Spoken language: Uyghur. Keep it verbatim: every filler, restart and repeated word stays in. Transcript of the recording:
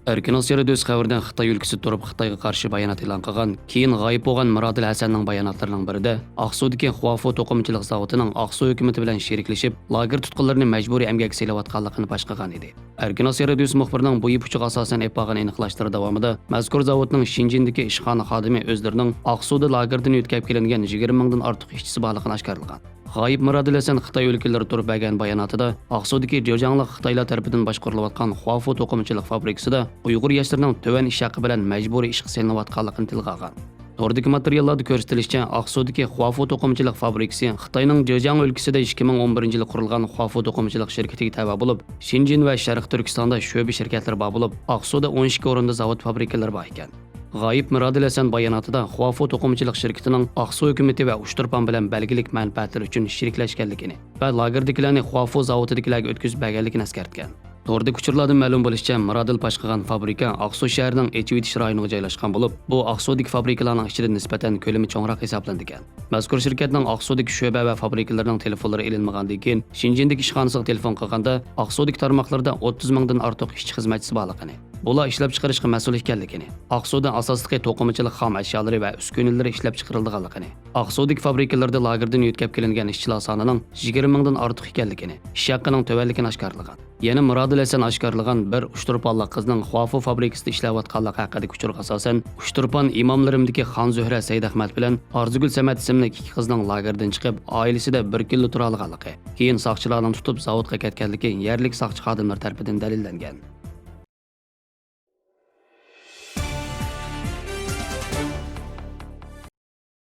ئەركىن ئاسىيا رادىيوسى خەۋىرىدە خىتاي ئۆلكىسىدە تۇرۇپ خىتايغا قارشى بايانات ئېلان قىلغان، كېيىن غايىب بولغان مىرادىل ھەسەننىڭ باياناتلىرىنىڭ بىرىدە ئاقسۇدىكى خۇافۇ توقۇمىچىلىق زاۋۇتىنىڭ ئاقسۇ ھۆكۈمىتى بىلەن شېرىكلىشىپ، لاگېر تۇتقۇنلىرىنى مەجبۇرىي ئەمگەككە سېلىۋاتقانلىقىنى پاش قىلغان ئىدى. ئەركىن ئاسىيا رادىيوسى مۇخبىرىنىڭ بۇ يىپ ئۇچىغا ئاساسەن ئېلىپ بارغان ئېنىقلاشلىرى داۋامىدا مەزكۇر زاۋۇتنىڭ شېنجېندىكى ئىشخانا خادىمى ئۆزلىرىنىڭ ئاقسۇدا لاگېردىن يۆتكەپ كېلىنگەن يىگىرمە مىڭدىن ئارتۇق ئىشچىسى بارلىقىنى ئاشكارىلىغان. غايىب مىرادىل ھەسەن خىتاي ئۆلكىلىرى تۇرۇپ بەرگەن باياناتىدا، ئاقسۇدىكى جېجياڭلىق خىتايلار تەرىپىدىن باشقۇرۇلۇۋاتقان خۇافۇ توقۇمىچىلىق فابرىكىسىدا ئۇيغۇر ياشلىرىنىڭ تۆۋەن ئىش ھەققى بىلەن مەجبۇرىي ئىشقا سېلىنىۋاتقانلىقىنى تىلغا ئالغان. توردىكى ماتېرىياللاردا كۆرسىتىلىشىچە، ئاقسۇدىكى خۇافۇ توقۇمىچىلىق فابرىكىسى خىتاينىڭ جېجياڭ ئۆلكىسىدە ئىككى مىڭ ئون بىرىنچى يىلى قۇرۇلغان خۇافۇ توقۇمىچىلىق شىركىتىگە تەۋە بولۇپ، شېنجېن ۋە شەرقىي تۈركىستاندا شۆبە شىركەتلىرى بار بولۇپ، ئاقسۇدا ئون ئىككى ئورۇندا زاۋۇت، فابرىكىلار بار ئىكەن. غايىب مىرادىل ھەسەن باياناتىدا خۇافۇ توقۇمىچىلىق شىركىتىنىڭ ئاقسۇ ھۆكۈمىتى ۋە ئۇچتۇرپان بىلەن بەلگىلىك مەنپەئەتلىرى ئۈچۈن شېرىكلەشكەنلىكىنى ۋە لاگېردىكىلەرنى خۇافۇ زاۋۇتىدىكىلەرگە ئۆتكۈزۈپ بەرگەنلىكىنى ئەسكەرتكەن. توردىكى ئۇچۇرلاردىن مەلۇم بولۇشىچە، مىرادىل باشقۇرغان فابرىكا ئاقسۇ شەھىرىنىڭ ئېچىۋېتىش رايونىغا جايلاشقان بولۇپ، بۇ ئاقسۇدىكى فابرىكىلارنىڭ ئىچىدە نىسبەتەن كۆلىمى چوڭراق ھېسابلىنىدىكەن. مەزكۇر شىركەتنىڭ ئاقسۇدىكى شۆبە ۋە فابرىكىلىرىنىڭ تېلېفونلىرى ئېلىنمىغاندىن كېيىن، شېنجېندىكى ئىشخانىسىغا تېلېفون قىلغاندا، ئاقسۇدىكى تارماقلىرىدا ئوتتۇز مىڭدىن ئارتۇق ئىشچى خىزمەتچىسى بارلىقىنى، بۇلار ئىشلەپچىقىرىشقا مەسئۇل ئىكەنلىكىنى، ئاقسۇدا ئاساسلىقى توقۇمىچىلىق خام ئەشيالىرى ۋە ئۈسكۈنىلىرى ئىشلەپچىقىرىلىدىغانلىقىنى، ئاقسۇدىكى فابرىكىلىرىدا لاگېردىن يۆتكەپ كېلىنگەن ئىشچىلار سانىنىڭ يىگىرمە مىڭدىن ئارتۇق ئىكەنلىكىنى، ئىش ھەققىنىڭ تۆۋەنلىكىنى ئاشكارىلىغان. يەنە مىرادىل ھەسەن ئاشكارىلىغان بىر ئۇچتۇرپانلىق قىزنىڭ خۇافۇ فابرىكىسىدا ئىشلەۋاتقانلىقى ھەققىدىكى ئۇچۇرغا ئاساسەن، ئۇچتۇرپان ئىماملىرىمدىكى خان زۆھرە سەيدئەخمەت بىلەن ئارزۇگۈل سەمەت ئىسىملىك ئىككى قىزنىڭ لاگېردىن چىقىپ، ئائىلىسىدە بىر كۈنلا تۇرالىغانلىقى، كېيىن ساقچىلارنىڭ تۇتۇپ زاۋۇتقا كەتكەنلىكى يەرلىك ساقچى خادىملىرى تەرىپىدىن دەلىللەنگەن.